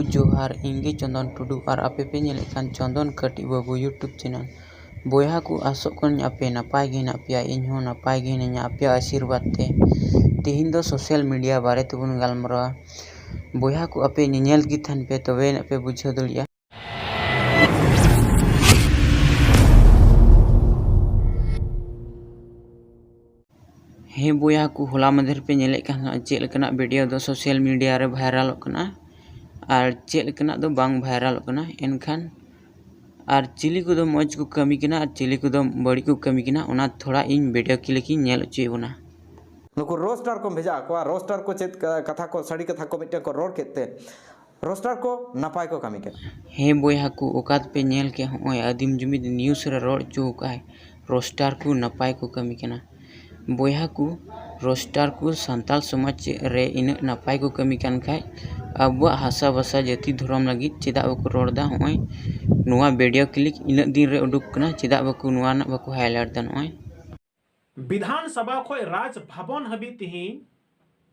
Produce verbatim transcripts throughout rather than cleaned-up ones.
ᱡᱚᱦᱟᱨ, ᱤᱧ ᱜᱮ ᱪᱚᱱᱫᱚᱱ ᱴᱩᱰᱩ ᱟᱨ ᱟᱯᱮ ᱯᱮ ᱧᱮᱞᱮᱫ ᱠᱟᱱ ᱪᱚᱱᱫᱚᱱ ᱠᱟᱹᱴᱤᱡ ᱵᱟᱹᱵᱩ YouTube channel᱾ ᱵᱚᱭᱦᱟ ᱠᱚ, ᱟᱥᱚᱜ ᱠᱟᱹᱱᱟᱹᱧ ᱟᱯᱮ ᱱᱟᱯᱟᱭ ᱜᱮ ᱦᱮᱱᱟᱜ ᱯᱮᱭᱟ, ᱤᱧ ᱦᱚᱸ ᱱᱟᱯᱟᱭ ᱜᱮ ᱦᱤᱱᱟᱹᱧᱟ ᱟᱯᱮᱭᱟᱜ ᱟᱥᱤᱨᱵᱟᱫᱽ ᱛᱮ᱾ ᱛᱮᱦᱮᱧ ᱫᱚ social media ᱵᱟᱨᱮ ᱛᱮᱵᱚᱱ ᱜᱟᱞᱢᱟᱨᱟᱣᱟ᱾ ᱵᱚᱭᱦᱟ ᱠᱚ, ᱟᱯᱮ ᱧᱮᱧᱮᱞ ᱜᱮ ᱛᱟᱦᱮᱱ ᱯᱮ, ᱛᱚᱵᱮ ᱟᱹᱱᱤᱡ ᱯᱮ ᱵᱩᱡᱷᱟᱹᱣ ᱫᱟᱲᱮᱭᱟᱜᱼᱟ᱾ ᱦᱮᱸ ᱵᱚᱭᱦᱟ ᱠᱚ, ᱦᱚᱞᱟ ᱢᱟᱫᱷᱮᱨ ᱯᱮ ᱧᱮᱞᱮᱫ ᱠᱟᱱ ᱛᱟᱦᱮᱱᱟ ᱪᱮᱫ ᱞᱮᱠᱟᱱᱟᱜ video ᱫᱚ social media ᱨᱮ viralᱚᱜ ᱠᱟᱱᱟ ᱟᱨ ᱪᱮᱫ ᱞᱮᱠᱟᱱᱟᱜ ᱫᱚ ᱵᱟᱝ viralᱚᱜ ᱠᱟᱱᱟ, ᱮᱱᱠᱷᱟᱱ ᱟᱨ ᱪᱤᱞᱤ ᱠᱚᱫᱚ ᱢᱚᱡᱽ ᱠᱚ ᱠᱟᱹᱢᱤ ᱠᱟᱱᱟ ᱟᱨ ᱪᱤᱞᱤ ᱠᱚᱫᱚ ᱵᱟᱹᱲᱤᱡ ᱠᱚ ᱠᱟᱹᱢᱤ ᱠᱟᱱᱟ, ᱚᱱᱟ ᱛᱷᱚᱲᱟ ᱤᱧ video clip ᱤᱧ ᱧᱮᱞ ᱦᱚᱪᱚᱭᱮᱫ ᱵᱚᱱᱟ᱾ ᱱᱩᱠᱩ ᱨᱳᱥᱴᱟᱨ ᱠᱚᱢ ᱵᱷᱮᱡᱟ ᱟᱠᱚᱣᱟ, ᱨᱳᱥᱴᱟᱨ ᱠᱚ ᱪᱮᱫ ᱠᱟᱛᱷᱟ ᱠᱚ, ᱥᱟᱹᱲᱤ ᱠᱟᱛᱷᱟ ᱠᱚ ᱢᱤᱫᱴᱮᱱ ᱠᱚ ᱨᱚᱲ ᱠᱮᱫ ᱛᱮ ᱨᱳᱥᱴᱟᱨ ᱠᱚ ᱱᱟᱯᱟᱭ ᱠᱚ ᱠᱟᱹᱢᱤ ᱠᱟᱱᱟ᱾ ᱦᱮᱸ ᱵᱚᱭᱦᱟ ᱠᱚ, ᱚᱠᱟ ᱫᱚᱯᱮ ᱧᱮᱞ ᱠᱮᱫ ᱦᱚᱸᱜᱼᱚᱭ ᱟᱹᱫᱤᱢ ᱡᱩᱢᱤᱫ news ᱨᱮ ᱨᱚᱲ ᱦᱚᱪᱚ ᱟᱠᱟᱫᱼᱟᱭ, ᱨᱳᱥᱴᱟᱨ ᱠᱚ ᱱᱟᱯᱟᱭ ᱠᱚ ᱠᱟᱹᱢᱤ ᱠᱟᱱᱟ᱾ ᱵᱚᱭᱦᱟ ᱠᱚ, ᱨᱳᱥᱴᱟᱨ ᱠᱚ ᱥᱟᱱᱛᱟᱲ ᱥᱚᱢᱟᱡᱽ ᱨᱮ ᱤᱱᱟᱹᱜ ᱱᱟᱯᱟᱭ ᱠᱚ ᱠᱟᱹᱢᱤ ᱠᱟᱱ ᱠᱷᱟᱡ, ᱟᱵᱚᱣᱟᱜ ᱦᱟᱥᱟ ᱵᱷᱟᱥᱟ ᱡᱟᱹᱛᱤ ᱫᱷᱚᱨᱚᱢ ᱞᱟᱹᱜᱤᱫ ᱪᱮᱫᱟᱜ ᱵᱟᱠᱚ ᱨᱚᱲ ᱮᱫᱟ? ᱦᱚᱸᱜᱼᱚᱭ ᱱᱚᱣᱟ video clip ᱤᱱᱟᱹᱜ ᱫᱤᱱ ᱨᱮ ᱩᱰᱩᱠ ᱠᱟᱱᱟ, ᱪᱮᱫᱟᱜ ᱵᱟᱠᱚ ᱱᱚᱣᱟ ᱨᱮᱱᱟᱜ ᱵᱟᱠᱚ highlight ᱮᱫᱟ? ᱱᱚᱜᱼᱚᱭ ᱵᱤᱫᱷᱟᱱ ᱥᱚᱵᱷᱟ ᱠᱷᱚᱱ ᱨᱟᱡᱽ ᱵᱷᱚᱵᱚᱱ ᱦᱟᱹᱵᱤᱡ ᱛᱤᱦᱤᱧ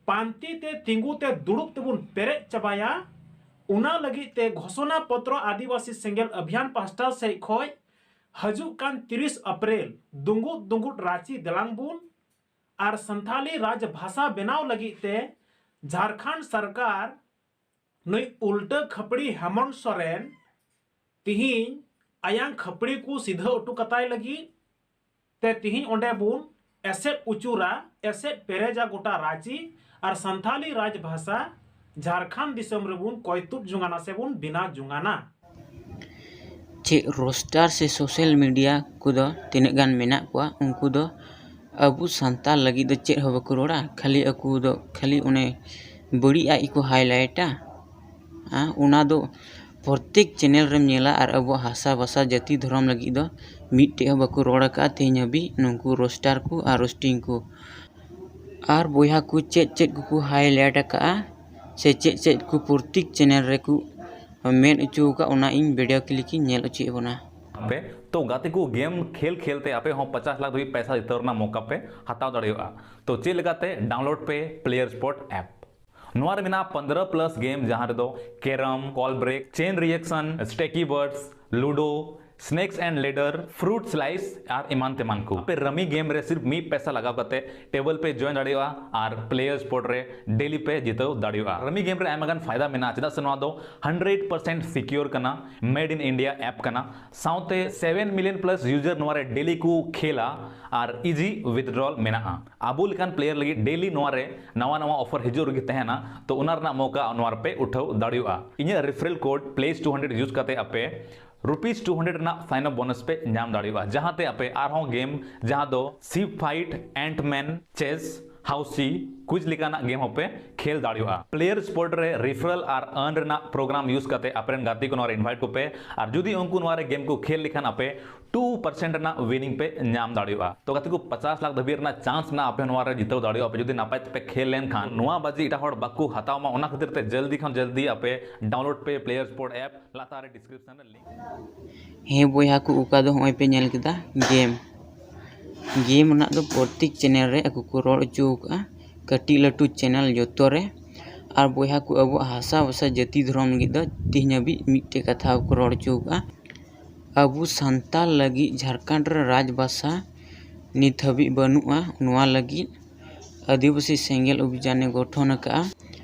ᱯᱟᱱᱛᱮ ᱛᱮ ᱛᱤᱸᱜᱩ ᱛᱮ ᱫᱩᱲᱩᱵ ᱛᱮᱵᱚᱱ ᱯᱮᱨᱮᱡ ᱪᱟᱵᱟᱭᱟ᱾ ᱚᱱᱟ ᱞᱟᱹᱜᱤᱫ ᱛᱮ ᱜᱷᱳᱥᱚᱱᱟ ᱯᱚᱛᱨᱚ ᱟᱹᱫᱤᱵᱟᱹᱥᱤ ᱥᱮᱸᱜᱮᱞ ᱚᱵᱷᱤᱭᱟᱱ ᱯᱟᱦᱴᱟ ᱥᱮᱫ ᱠᱷᱚᱱ ᱦᱤᱡᱩᱜ ᱠᱟᱱ ᱛᱤᱨᱤᱥ ᱮᱯᱨᱤᱞ ᱫᱩᱸᱜᱩᱫ ᱫᱩᱸᱜᱩᱫ ᱨᱟᱸᱪᱤ ᱫᱮᱞᱟᱝ ᱵᱚᱱ ᱟᱨ ᱥᱟᱱᱛᱷᱟᱞᱤ ᱨᱟᱡᱽ ᱵᱷᱟᱥᱟ ᱵᱮᱱᱟᱣ ᱞᱟᱹᱜᱤᱫ ᱛᱮ ᱡᱷᱟᱲᱠᱷᱚᱸᱰ ᱥᱚᱨᱠᱟᱨ ᱱᱩᱭ ᱩᱞᱴᱟᱹ ᱠᱷᱟᱹᱯᱲᱤ ᱦᱮᱢᱚᱱᱛ ᱥᱚᱨᱮᱱ ᱛᱤᱦᱤᱧ ᱟᱭᱟᱝ ᱠᱷᱟᱹᱯᱲᱤ ᱠᱚ ᱥᱤᱫᱷᱟᱹ ᱦᱚᱴᱚ ᱠᱟᱛᱟᱭ ᱞᱟᱹᱜᱤᱫ ᱛᱮ ᱛᱤᱦᱤᱧ ᱚᱸᱰᱮ ᱵᱚᱱ ᱮᱥᱮᱫ ᱩᱪᱩᱨᱟ, ᱮᱥᱮᱫ ᱯᱮᱨᱮᱡᱟ ᱜᱚᱴᱟ ᱨᱟᱸᱪᱤ ᱟᱨ ᱥᱟᱱᱛᱷᱟᱞᱤ ᱨᱟᱡᱽ ᱵᱷᱟᱥᱟ ᱡᱷᱟᱲᱠᱷᱚᱸᱰ ᱫᱤᱥᱚᱢ ᱨᱮᱵᱚᱱ ᱠᱚᱭᱛᱩᱫ ᱡᱚᱝᱟᱱᱟ ᱥᱮ ᱵᱚᱱ ᱵᱮᱱᱟᱣ ᱡᱚᱝᱟᱱᱟ᱾ ᱪᱮᱫ ᱨᱳᱥᱴᱟᱨ ᱥᱮ social media ᱠᱚᱫᱚ ᱛᱤᱱᱟᱹᱜ ᱜᱟᱱ ᱢᱮᱱᱟᱜ ᱠᱚᱣᱟ, ᱩᱱᱠᱩ ᱫᱚ ᱟᱵᱚ ᱥᱟᱱᱛᱟᱲ ᱞᱟᱹᱜᱤᱫ ᱫᱚ ᱪᱮᱫ ᱦᱚᱸ ᱵᱟᱠᱚ ᱨᱚᱲᱟ, ᱠᱷᱟᱹᱞᱤ ᱟᱠᱚ ᱫᱚ ᱠᱷᱟᱹᱞᱤ ᱚᱱᱮ ᱵᱟᱹᱲᱤᱡ ᱟᱜ ᱜᱮᱠᱚ highlightᱟ᱾ ᱟᱨ ᱚᱱᱟ ᱫᱚ ᱯᱨᱚᱛᱮᱠ channel ᱨᱮᱢ ᱧᱮᱞᱟ, ᱟᱨ ᱟᱵᱚᱣᱟᱜ ᱦᱟᱥᱟ ᱵᱷᱟᱥᱟ ᱡᱟᱹᱛᱤ ᱫᱷᱚᱨᱚᱢ ᱞᱟᱹᱜᱤᱫ ᱫᱚ ᱢᱤᱫᱴᱮᱡ ᱦᱚᱸ ᱵᱟᱠᱚ ᱨᱚᱲ ᱟᱠᱟᱫᱼᱟ ᱛᱮᱦᱮᱧ ᱦᱟᱹᱵᱤᱡ ᱱᱩᱠᱩ ᱨᱳᱥᱴᱟᱨ ᱠᱚ ᱟᱨ ᱨᱳᱥᱴᱤᱝ ᱠᱚ᱾ ᱟᱨ ᱵᱚᱭᱦᱟ ᱠᱚ, ᱪᱮᱫ ᱪᱮᱫ ᱠᱚᱠᱚ highlight ᱟᱠᱟᱫᱼᱟ ᱥᱮ ᱪᱮᱫ ᱪᱮᱫ ᱠᱚ ᱯᱨᱚᱛᱮᱠ channel ᱨᱮᱠᱚ ᱢᱮᱱ ᱦᱚᱪᱚ ᱟᱠᱟᱫ, ᱚᱱᱟ ᱤᱧ video clip ᱤᱧ ᱧᱮᱞ ᱦᱚᱪᱚᱭᱮᱫ ᱵᱚᱱᱟ᱾ ᱯᱮ ᱛᱚ ᱜᱟᱛᱮ ᱠᱚ, game ᱠᱷᱮᱞ ᱠᱷᱮᱞ ᱛᱮ ᱟᱯᱮ ᱦᱚᱸ ᱯᱚᱪᱟᱥ ᱞᱟᱠᱷ ᱫᱷᱟᱹᱵᱤᱡ ᱯᱚᱭᱥᱟ ᱡᱤᱛᱟᱹᱣ ᱨᱮᱱᱟᱜ ᱢᱚᱠᱟ ᱯᱮ ᱦᱟᱛᱟᱣ ᱫᱟᱲᱮᱭᱟᱜᱼᱟ᱾ ᱛᱚ ᱪᱮᱫ ᱞᱮᱠᱟᱛᱮ? Download ᱯᱮ Player Spot app᱾ ᱱᱚᱣᱟ ᱨᱮ ᱢᱮᱱᱟᱜᱼᱟ ᱯᱚᱱᱫᱽᱨᱚ plus game, ᱡᱟᱦᱟᱸ ᱨᱮᱫᱚ carrom, call break, chain reaction, stacky birds, ludo, snakes and ladder, fruit slice ᱟᱨ ᱮᱢᱟᱱ ᱛᱮᱢᱟᱱ ᱠᱚ᱾ ᱟᱯᱮ ᱨᱟᱢᱤ ᱜᱮᱢ ᱨᱮ ᱥᱤᱨᱯ ᱢᱤᱫ ᱯᱮᱥᱟ ᱞᱟᱜᱟᱣ ᱠᱟᱛᱮ ᱴᱮᱵᱚᱞ ᱯᱮ ᱡᱚᱭᱮᱱ ᱫᱟᱲᱮᱭᱟᱜᱼᱟ ᱟᱨ ᱯᱞᱮᱭᱟᱨ ᱥᱯᱚᱴ ᱨᱮ ᱰᱮᱞᱤ ᱯᱮ ᱡᱤᱛᱟᱹᱣ ᱫᱟᱲᱮᱭᱟᱜᱼᱟ᱾ ᱨᱟᱢᱤ ᱜᱮᱢ ᱨᱮ ᱟᱭᱢᱟ ᱜᱟᱱ ᱯᱷᱟᱭᱫᱟ ᱢᱮᱱᱟᱜᱼᱟ, ᱪᱮᱫᱟᱜ ᱥᱮ ᱱᱚᱣᱟ ᱫᱚ ᱦᱟᱱᱰᱨᱮᱰ ᱯᱟᱨᱥᱮᱱᱴ ᱥᱤᱠᱤᱭᱳᱨ ᱠᱟᱱᱟ, ᱢᱮᱰ ᱤᱱ ᱤᱱᱰᱤᱭᱟ ᱮᱯ ᱠᱟᱱᱟ, ᱥᱟᱶᱛᱮ ᱥᱮᱵᱷᱮᱱ ᱢᱤᱞᱤᱭᱚᱱ ᱯᱞᱟᱥ ᱭᱩᱡᱟᱨ ᱱᱚᱣᱟ ᱨᱮ ᱰᱮᱞᱤ ᱠᱚ ᱠᱷᱮᱞᱟ ᱟᱨ ᱤᱡᱤ ᱣᱤᱛᱷᱰᱨᱚᱞ ᱢᱮᱱᱟᱜᱼᱟ᱾ ᱟᱵᱚ ᱞᱮᱠᱟᱱ ᱯᱞᱮᱭᱟᱨ ᱞᱟᱹᱜᱤᱫ ᱰᱮᱞᱤ ᱱᱚᱣᱟ ᱨᱮ ᱱᱟᱣᱟ ᱱᱟᱣᱟ ᱚᱯᱷᱟᱨ ᱦᱤᱡᱩᱜ ᱨᱮᱜᱮ ᱛᱟᱦᱮᱱᱟ, ᱛᱚ ᱚᱱᱟ ᱨᱮᱱᱟᱜ ᱢᱚᱣᱠᱟ ᱱᱚᱣᱟ ᱨᱮᱯᱮ ᱩᱴᱷᱟᱹᱣ ᱫᱟᱲᱮᱭᱟᱜᱼᱟ᱾ ᱤᱧᱟᱹᱜ referral code plus two hundred use ᱠᱟᱛᱮ ᱟᱯᱮ ᱨᱩᱯᱤᱥ ᱴᱩ ᱦᱟᱱᱰᱨᱮᱰ ᱨᱮᱱᱟᱜ ᱥᱟᱭᱤᱱ ᱟᱯ ᱵᱳᱱᱟᱥ ᱯᱮ ᱧᱟᱢ ᱫᱟᱲᱮᱭᱟᱜᱼᱟ, ᱡᱟᱦᱟᱸᱛᱮ ᱟᱯᱮ ᱟᱨᱦᱚᱸ ᱜᱮᱢ ᱡᱟᱦᱟᱸ ᱫᱚ ᱥᱤᱯ ᱯᱷᱟᱭᱤᱴ, ᱮᱱᱴᱢᱮᱱ, ᱪᱮᱥ, ᱦᱟᱣᱥᱤ, ᱠᱩᱭᱤᱡᱽ ᱞᱮᱠᱟᱱᱟᱜ ᱜᱮᱢ ᱦᱚᱸᱯᱮ ᱠᱷᱮᱞ ᱫᱟᱲᱮᱭᱟᱜᱼᱟ᱾ ᱯᱞᱮᱭᱟᱨ ᱥᱯᱚᱴ ᱨᱮ ᱨᱮᱯᱷᱟᱨᱟᱞ ᱟᱨ ᱟᱨᱱ ᱨᱮᱱᱟᱜ ᱯᱨᱳᱜᱨᱟᱢ ᱤᱭᱩᱡᱽ ᱠᱟᱛᱮ ᱟᱯᱮᱨᱮᱱ ᱜᱟᱛᱮ ᱠᱚ ᱱᱚᱣᱟ ᱨᱮ ᱤᱱᱵᱷᱟᱭᱤᱴ ᱠᱚᱯᱮ, ᱟᱨ ᱡᱩᱫᱤ ᱩᱱᱠᱩ ᱱᱚᱣᱟ ᱨᱮ ᱜᱮᱢ ᱠᱚ ᱠᱷᱮᱞ ᱞᱮᱠᱷᱟᱱ ᱟᱯᱮ ᱴᱩ ᱯᱟᱨᱥᱮᱱᱴ ᱨᱮᱱᱟᱜ ᱣᱤᱱᱤᱝ ᱯᱮ ᱧᱟᱢ ᱫᱟᱲᱮᱭᱟᱜᱼᱟ᱾ ᱛᱚ ᱜᱟᱛᱮ ᱠᱚ, ᱯᱚᱪᱟᱥ ᱞᱟᱠᱷ ᱫᱷᱟᱹᱵᱤᱡ ᱨᱮᱱᱟᱜ ᱪᱟᱱᱥ ᱢᱮᱱᱟᱜᱼᱟ ᱟᱯᱮ ᱱᱚᱣᱟ ᱨᱮ ᱡᱤᱛᱟᱹᱣ ᱫᱟᱲᱮᱭᱟᱜᱼᱟ ᱯᱮ ᱡᱩᱫᱤ ᱱᱟᱯᱟᱭ ᱛᱮᱯᱮ ᱠᱷᱮᱞ ᱞᱮᱱᱠᱷᱟᱱ᱾ ᱱᱚᱣᱟ ᱵᱟᱡᱤ ᱮᱴᱟᱜ ᱦᱚᱲ ᱵᱟᱠᱚ ᱦᱟᱛᱟᱣ ᱢᱟ, ᱚᱱᱟ ᱠᱷᱟᱹᱛᱤᱨ ᱛᱮ ᱡᱚᱞᱫᱤ ᱠᱷᱚᱱ ᱡᱚᱞᱫᱤ ᱟᱯᱮ ᱰᱟᱣᱩᱱᱞᱳᱰ ᱯᱮ ᱯᱞᱮᱭᱟᱨ ᱥᱯᱚᱴ ᱮᱯ, ᱞᱟᱛᱟᱨ ᱨᱮ ᱰᱤᱥᱠᱨᱤᱯᱥᱚᱱ ᱨᱮ ᱞᱤᱝᱠ᱾ ᱦᱮᱸ ᱵᱚᱭᱦᱟ ᱠᱚ, ᱚᱠᱟ ᱫᱚ ᱦᱚᱸᱜᱼᱚᱭ ᱯᱮ ᱧᱮᱞ ᱠᱮᱫᱟ ᱜᱮᱢ, ᱜᱮᱢ ᱨᱮᱱᱟᱜ ᱫᱚ ᱯᱨᱚᱛᱮᱠ ᱪᱮᱱᱮᱞ ᱨᱮ ᱟᱠᱚ ᱠᱚ ᱨᱚᱲ ᱦᱚᱪᱚ ᱟᱠᱟᱫᱼᱟ, ᱠᱟᱹᱴᱤᱡ ᱞᱟᱹᱴᱩ ᱪᱮᱱᱮᱞ ᱡᱚᱛᱚ ᱨᱮ᱾ ᱟᱨ ᱵᱚᱭᱦᱟ ᱠᱚ, ᱟᱵᱚᱣᱟᱜ ᱦᱟᱥᱟ ᱵᱷᱟᱥᱟ ᱡᱟᱹᱛᱤ ᱫᱷᱚᱨᱚᱢ ᱞᱟᱹᱜᱤᱫ ᱫᱚ ᱛᱮᱦᱮᱧ ᱦᱟᱹᱵᱤᱡ ᱢᱤᱫᱴᱮᱡ ᱠᱟᱛᱷᱟ ᱦᱚᱸᱠᱚ ᱨᱚᱲ ᱦᱚᱪᱚ ᱟᱠᱟᱫᱼᱟ᱾ ᱟᱵᱚ ᱥᱟᱱᱛᱟᱲ ᱞᱟᱹᱜᱤᱫ ᱡᱷᱟᱲᱠᱷᱚᱸᱰ ᱨᱮ ᱨᱟᱡᱽ ᱵᱷᱟᱥᱟ ᱱᱤᱛ ᱦᱟᱹᱵᱤᱡ ᱵᱟᱹᱱᱩᱜᱼᱟ, ᱱᱚᱣᱟ ᱞᱟᱹᱜᱤᱫ ᱟᱹᱫᱤᱵᱟᱹᱥᱤ ᱥᱮᱸᱜᱮᱞ ᱚᱵᱷᱤᱡᱟᱱᱮ ᱜᱚᱴᱷᱚᱱ ᱟᱠᱟᱫᱼᱟ᱾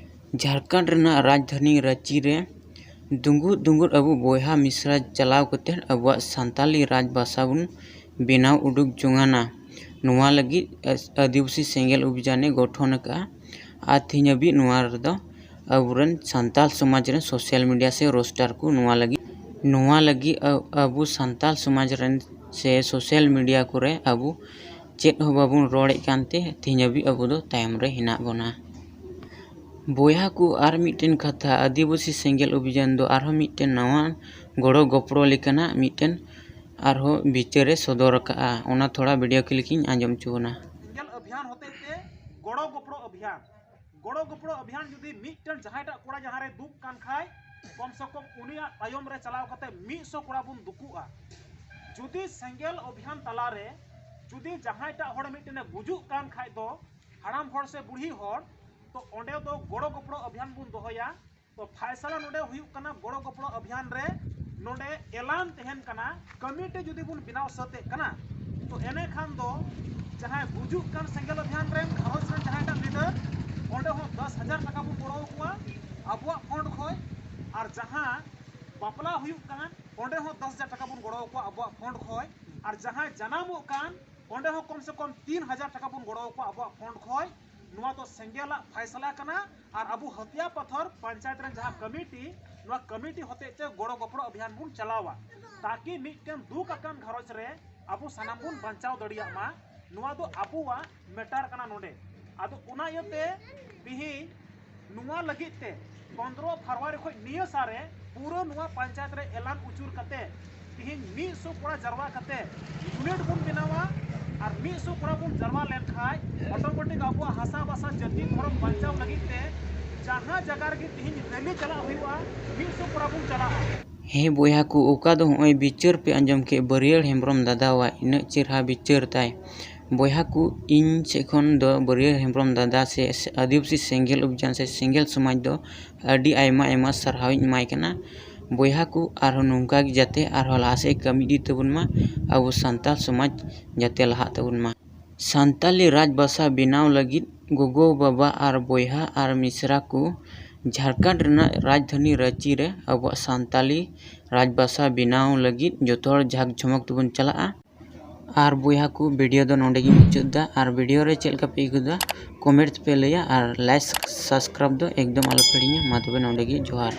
ᱡᱷᱟᱲᱠᱷᱚᱸᱰ ᱨᱮᱱᱟᱜ ᱨᱟᱡᱽᱫᱷᱟᱱᱤ ᱨᱟᱺᱪᱤ ᱨᱮ ᱫᱩᱸᱜᱩᱫ ᱫᱩᱸᱜᱩᱫ ᱟᱵᱚ ᱵᱚᱭᱦᱟ ᱢᱤᱥᱨᱟ ᱪᱟᱞᱟᱣ ᱠᱟᱛᱮ ᱟᱵᱚᱣᱟᱜ ᱥᱟᱱᱛᱟᱞᱤ ᱨᱟᱡᱽ ᱵᱷᱟᱥᱟ ᱵᱚᱱ ᱵᱮᱱᱟᱣ ᱩᱰᱩᱠ ᱡᱚᱝᱟᱱᱟ᱾ ᱱᱚᱣᱟ ᱞᱟᱹᱜᱤᱫ ᱟᱹᱫᱤᱵᱟᱹᱥᱤ ᱥᱮᱸᱜᱮᱞ ᱚᱵᱷᱤᱡᱟᱱᱮ ᱜᱚᱴᱷᱚᱱ ᱟᱠᱟᱫᱼᱟ᱾ ᱟᱨ ᱛᱮᱦᱮᱧ ᱦᱟᱹᱵᱤᱡ ᱱᱚᱣᱟ ᱨᱮᱫᱚ ᱟᱵᱚᱨᱮᱱ ᱥᱟᱱᱛᱟᱞ ᱥᱚᱢᱟᱡᱽ ᱨᱮᱱ ᱥᱳᱥᱟᱞ ᱢᱤᱰᱤᱭᱟ ᱥᱮ ᱨᱳᱥᱴᱟᱨ ᱠᱚ ᱱᱚᱣᱟ ᱞᱟᱹᱜᱤᱫ ᱱᱚᱣᱟ ᱞᱟᱹᱜᱤᱫ ᱟ- ᱟᱵᱚ ᱥᱟᱱᱛᱟᱞ ᱥᱚᱢᱟᱡᱽ ᱨᱮᱱ ᱥᱮ ᱥᱳᱥᱟᱞ ᱢᱤᱰᱤᱭᱟ ᱠᱚᱨᱮ ᱟᱵᱚ ᱪᱮᱫ ᱦᱚᱸ ᱵᱟᱵᱚᱱ ᱨᱚᱲᱮᱫ ᱠᱟᱱᱛᱮ ᱛᱮᱦᱮᱧ ᱦᱟᱹᱵᱤᱡ ᱟᱵᱚ ᱫᱚ ᱛᱟᱭᱚᱢ ᱨᱮ ᱦᱮᱱᱟᱜ ᱵᱚᱱᱟ᱾ ᱵᱚᱭᱦᱟ ᱠᱚ, ᱟᱨ ᱢᱤᱫᱴᱮᱱ ᱠᱟᱛᱷᱟ, ᱟᱹᱫᱤᱵᱟᱹᱥᱤ ᱥᱮᱸᱜᱮᱞ ᱚᱵᱷᱤᱡᱟᱱ ᱫᱚ ᱟᱨᱦᱚᱸ ᱢᱤᱫᱴᱮᱱ ᱱᱟᱣᱟ ᱜᱚᱲᱚ ᱜᱚᱯᱚᱲᱚ ᱞᱮᱠᱟᱱᱟᱜ ᱢᱤᱫᱴᱮᱱ ᱟᱨᱦᱚᱸ ᱵᱤᱪᱟᱹᱨᱮ ᱥᱚᱫᱚᱨ ᱟᱠᱟᱫᱼᱟ᱾ ᱚᱱᱟ ᱛᱷᱚᱲᱟ ᱵᱷᱤᱰᱤᱭᱳ ᱠᱞᱤᱯ ᱤᱧ ᱟᱸᱡᱚᱢ ᱦᱚᱪᱚ ᱵᱚᱱᱟ᱾ ᱥᱮᱸᱜᱮᱞ ᱚᱵᱷᱤᱭᱟᱱ ᱦᱚᱛᱮᱡ ᱛᱮ ᱜᱚᱲᱚ ᱜᱚᱯᱚᱲᱚ ᱚᱵᱷᱤᱭᱟᱱ, ᱜᱚᱲᱚ ᱜᱚᱯᱚᱲᱚ ᱚᱵᱷᱤᱭᱟᱱ ᱡᱩᱫᱤ ᱢᱤᱫᱴᱮᱱ ᱡᱟᱦᱟᱸᱭᱴᱟᱜ ᱠᱚᱲᱟ ᱡᱟᱦᱟᱸ ᱨᱮ ᱫᱩᱠ ᱠᱟᱱ ᱠᱷᱟᱡ, ᱠᱚᱢ ᱥᱮ ᱠᱚᱢ ᱩᱱᱤᱭᱟᱜ ᱛᱟᱭᱚᱢ ᱨᱮ ᱪᱟᱞᱟᱣ ᱠᱟᱛᱮ ᱢᱤᱫ ᱥᱚ ᱠᱚᱲᱟ ᱵᱚᱱ ᱫᱩᱠᱩᱜᱼᱟ᱾ ᱡᱩᱫᱤ ᱥᱮᱸᱜᱮᱞ ᱚᱵᱷᱤᱭᱟᱱ ᱛᱟᱞᱟᱨᱮ ᱡᱩᱫᱤ ᱡᱟᱦᱟᱸᱭᱴᱟᱜ ᱦᱚᱲ ᱢᱤᱫᱴᱮᱱᱮ ᱜᱩᱡᱩᱜ ᱠᱟᱱ ᱠᱷᱟᱡ ᱫᱚ, ᱦᱟᱲᱟᱢ ᱦᱚᱲ ᱥᱮ ᱵᱩᱲᱦᱤ ᱦᱚᱲ, ᱛᱚ ᱚᱸᱰᱮ ᱫᱚ ᱜᱚᱲᱚ ᱜᱚᱯᱚᱲᱚ ᱚᱵᱷᱤᱭᱟᱱ ᱵᱚᱱ ᱫᱚᱦᱚᱭᱟ᱾ ᱛᱚ ᱯᱷᱟᱭᱥᱟᱞᱟ ᱱᱚᱰᱮ ᱦᱩᱭᱩᱜ ᱠᱟᱱᱟ ᱜᱚᱲᱚ ᱜᱚᱯᱚᱲᱚ ᱚᱵᱷᱤᱭᱟᱱ ᱨᱮ᱾ ᱱᱚᱰᱮ ᱮᱞᱟᱱ ᱛᱟᱦᱮᱱ ᱠᱟᱱᱟ, ᱠᱚᱢᱤᱴᱤ ᱡᱩᱫᱤ ᱵᱚᱱ ᱵᱮᱱᱟᱣ ᱥᱟᱹᱛᱮᱜ ᱠᱟᱱᱟ, ᱛᱚ ᱮᱱᱮ ᱠᱷᱟᱱ ᱫᱚ ᱡᱟᱦᱟᱸᱭ ᱜᱩᱡᱩᱜ ᱠᱟᱱ ᱥᱮᱸᱜᱮᱞ ᱚᱵᱷᱤᱭᱟᱱ ᱨᱮᱱ ᱜᱷᱟᱨᱚᱸᱡᱽ ᱨᱮᱱ ᱡᱟᱦᱟᱸᱭ ᱴᱟᱜ ᱞᱤᱰᱟᱨ, ᱚᱸᱰᱮ ᱦᱚᱸ ᱫᱚᱥ ᱦᱟᱡᱟᱨ ᱴᱟᱠᱟ ᱵᱚᱱ ᱜᱚᱲᱚ ᱟᱠᱚᱣᱟ ᱟᱵᱚᱣᱟᱜ ᱯᱷᱚᱱᱰ ᱠᱷᱚᱱ᱾ ᱟᱨ ᱡᱟᱦᱟᱸ ᱵᱟᱯᱞᱟ ᱦᱩᱭᱩᱜ ᱠᱟᱱ, ᱚᱸᱰᱮ ᱦᱚᱸ ᱫᱚᱥ ᱦᱟᱡᱟᱨ ᱴᱟᱠᱟ ᱵᱚᱱ ᱜᱚᱲᱚ ᱟᱠᱚᱣᱟ ᱟᱵᱚᱣᱟᱜ ᱯᱷᱚᱱᱰ ᱠᱷᱚᱱ᱾ ᱟᱨ ᱡᱟᱦᱟᱸᱭ ᱡᱟᱱᱟᱢᱚᱜ ᱠᱟᱱ, ᱚᱸᱰᱮ ᱦᱚᱸ ᱠᱚᱢ ᱥᱮ ᱠᱚᱢ ᱛᱤᱱ ᱦᱟᱡᱟᱨ ᱴᱟᱠᱟ ᱵᱚᱱ ᱜᱚᱲᱚ ᱟᱠᱚᱣᱟ ᱟᱵᱚᱣᱟᱜ ᱯᱷᱚᱱᱰ ᱠᱷᱚᱱ᱾ ᱱᱚᱣᱟ ᱫᱚ ᱥᱮᱸᱜᱮᱞᱟᱜ ᱯᱷᱟᱭᱥᱟᱞᱟ ᱠᱟᱱᱟ᱾ ᱟᱨ ᱟᱵᱚ ᱦᱟᱹᱛᱤᱭᱟ ᱯᱟᱛᱷᱚᱨ ᱯᱚᱧᱪᱟᱭᱮᱛ ᱨᱮᱱ ᱡᱟᱦᱟᱸ ᱠᱚᱢᱤᱴᱤ, ᱱᱚᱣᱟ ᱠᱚᱢᱤᱴᱤ ᱦᱚᱛᱮᱡ ᱛᱮ ᱜᱚᱲᱚ ᱜᱚᱯᱚᱲᱚ ᱚᱵᱷᱤᱭᱟᱱ ᱵᱚᱱ ᱪᱟᱞᱟᱣᱟ, ᱛᱟᱠᱤ ᱢᱤᱫᱴᱮᱱ ᱫᱩᱠ ᱟᱠᱟᱱ ᱜᱷᱟᱨᱚᱸᱡᱽ ᱨᱮ ᱟᱵᱚ ᱥᱟᱱᱟᱢ ᱵᱚᱱ ᱵᱟᱧᱪᱟᱣ ᱫᱟᱲᱮᱭᱟᱜ ᱢᱟ᱾ ᱱᱚᱣᱟ ᱫᱚ ᱟᱵᱚᱣᱟᱜ ᱢᱮᱴᱟᱨ ᱠᱟᱱᱟ ᱱᱚᱰᱮ᱾ ᱟᱫᱚ ᱚᱱᱟ ᱤᱭᱟᱹᱛᱮ ᱛᱤᱦᱤᱧ ᱱᱚᱣᱟ ᱞᱟᱹᱜᱤᱫ ᱛᱮ ᱯᱚᱱᱫᱽᱨᱚ ᱯᱷᱮᱵᱽᱨᱩᱣᱟᱨᱤ ᱠᱷᱚᱱ ᱱᱤᱭᱟᱹ ᱥᱟᱞ ᱨᱮ ᱯᱩᱨᱟᱹ ᱱᱚᱣᱟ ᱯᱚᱧᱪᱟᱭᱮᱛ ᱨᱮ ᱮᱞᱟᱱ ᱩᱪᱩᱨ ᱠᱟᱛᱮ ᱛᱤᱦᱤᱧ ᱢᱤᱫ ᱥᱚ ᱠᱚᱲᱟ ᱡᱟᱨᱣᱟ ᱠᱟᱛᱮ ᱤᱭᱩᱱᱤᱴ ᱵᱚᱱ ᱵᱮᱱᱟᱣᱟ᱾ ᱟᱨ ᱢᱤᱫ ᱥᱚ ᱠᱚᱲᱟ ᱵᱚᱱ ᱡᱟᱨᱣᱟ ᱞᱮᱱᱠᱷᱟᱱ ᱚᱴᱳᱢᱮᱴᱤᱠ ᱟᱵᱚᱣᱟᱜ ᱦᱟᱥᱟ ᱵᱷᱟᱥᱟ ᱡᱟᱹᱛᱤ ᱫᱷᱚᱨᱚᱢ ᱵᱟᱧᱪᱟᱣ ᱞᱟᱹᱜᱤᱫ ᱛᱮ ᱡᱟᱦᱟᱸ ᱡᱟᱭᱜᱟ ᱨᱮᱜᱮ ᱛᱤᱦᱤᱧ ᱨᱮᱞᱤ ᱪᱟᱞᱟᱜ ᱦᱩᱭᱩᱜᱼᱟ, ᱢᱤᱫ ᱥᱚ ᱠᱚᱲᱟ ᱵᱚᱱ ᱪᱟᱞᱟᱜᱼᱟ᱾ ᱦᱮᱸ ᱵᱚᱭᱦᱟ ᱠᱚ, ᱚᱠᱟ ᱫᱚ ᱦᱚᱸᱜᱼᱚᱭ ᱵᱤᱪᱟᱹᱨ ᱯᱮ ᱟᱸᱡᱚᱢ ᱠᱮᱫ ᱵᱟᱹᱨᱭᱟᱹᱲ ᱦᱮᱢᱵᱨᱚᱢ ᱫᱟᱫᱟᱣᱟᱜ ᱤᱱᱟᱹᱜ ᱪᱮᱨᱦᱟ ᱵᱤᱪᱟᱹᱨ ᱛᱟᱭ᱾ ᱵᱚᱭᱦᱟ ᱠᱚ, ᱤᱧ ᱥᱮᱫ ᱠᱷᱚᱱ ᱫᱚ ᱵᱟᱹᱨᱭᱟᱹᱲ ᱦᱮᱢᱵᱨᱚᱢ ᱫᱟᱫᱟ ᱥᱮ ᱟᱹᱫᱤᱵᱟᱹᱥᱤ ᱥᱮᱸᱜᱮᱞ ᱚᱵᱷᱤᱡᱟᱱ ᱥᱮ ᱥᱮᱸᱜᱮᱞ ᱥᱚᱢᱟᱡᱽ ᱫᱚ ᱟᱹᱰᱤ ᱟᱭᱢᱟ ᱟᱭᱢᱟ ᱥᱟᱨᱦᱟᱣ ᱤᱧ ᱮᱢᱟᱭ ᱠᱟᱱᱟ᱾ ᱵᱚᱭᱦᱟ ᱠᱚ, ᱟᱨᱦᱚᱸ ᱱᱚᱝᱠᱟ ᱜᱮ ᱡᱟᱛᱮ ᱟᱨᱦᱚᱸ ᱞᱟᱦᱟ ᱥᱮᱫ ᱠᱟᱹᱢᱤ ᱤᱫᱤ ᱛᱟᱵᱚᱱ ᱢᱟ, ᱟᱵᱚ ᱥᱟᱱᱛᱟᱲ ᱥᱚᱢᱟᱡᱽ ᱡᱟᱛᱮ ᱞᱟᱦᱟᱜ ᱛᱟᱵᱚᱱ ᱢᱟ᱾ ᱥᱟᱱᱛᱟᱞᱤ ᱨᱟᱡᱽ ᱵᱷᱟᱥᱟ ᱵᱮᱱᱟᱣ ᱞᱟᱹᱜᱤᱫ ᱜᱚᱜᱚ, ᱵᱟᱵᱟ ᱟᱨ ᱵᱚᱭᱦᱟ ᱟᱨ ᱢᱤᱥᱨᱟ ᱠᱚ ᱡᱷᱟᱲᱠᱷᱚᱸᱰ ᱨᱮᱱᱟᱜ ᱨᱟᱡᱽᱫᱷᱟᱱᱤ ᱨᱟᱺᱪᱤ ᱨᱮ ᱟᱵᱚᱣᱟᱜ ᱥᱟᱱᱛᱟᱞᱤ ᱨᱟᱡᱽ ᱵᱷᱟᱥᱟ ᱵᱮᱱᱟᱣ ᱞᱟᱹᱜᱤᱫ ᱡᱚᱛᱚ ᱦᱚᱲ ᱡᱷᱟᱠ ᱡᱷᱚᱢᱚᱠ ᱛᱮᱵᱚᱱ ᱪᱟᱞᱟᱜᱼᱟ᱾ ᱟᱨ ᱵᱚᱭᱦᱟ ᱠᱚ, ᱵᱷᱤᱰᱤᱭᱳ ᱫᱚ ᱱᱚᱰᱮ ᱜᱮ ᱢᱩᱪᱟᱹᱫ ᱫᱟ᱾ ᱟᱨ ᱵᱷᱤᱰᱤᱭᱳ ᱨᱮ ᱪᱮᱫ ᱞᱮᱠᱟ ᱯᱮ ᱟᱹᱭᱠᱟᱹᱣ ᱫᱟ, ᱠᱚᱢᱮᱱᱴ ᱯᱮ ᱞᱟᱹᱭᱟ, ᱟᱨ ᱞᱟᱭᱤᱠ, ᱥᱟᱵᱥᱠᱨᱟᱭᱤᱵ ᱫᱚ ᱮᱠᱫᱚᱢ ᱟᱞᱚ ᱯᱮ ᱦᱤᱲᱤᱧᱟ᱾ ᱢᱟ ᱛᱚᱵᱮ ᱱᱚᱰᱮ ᱜᱮ ᱡᱚᱦᱟᱨ᱾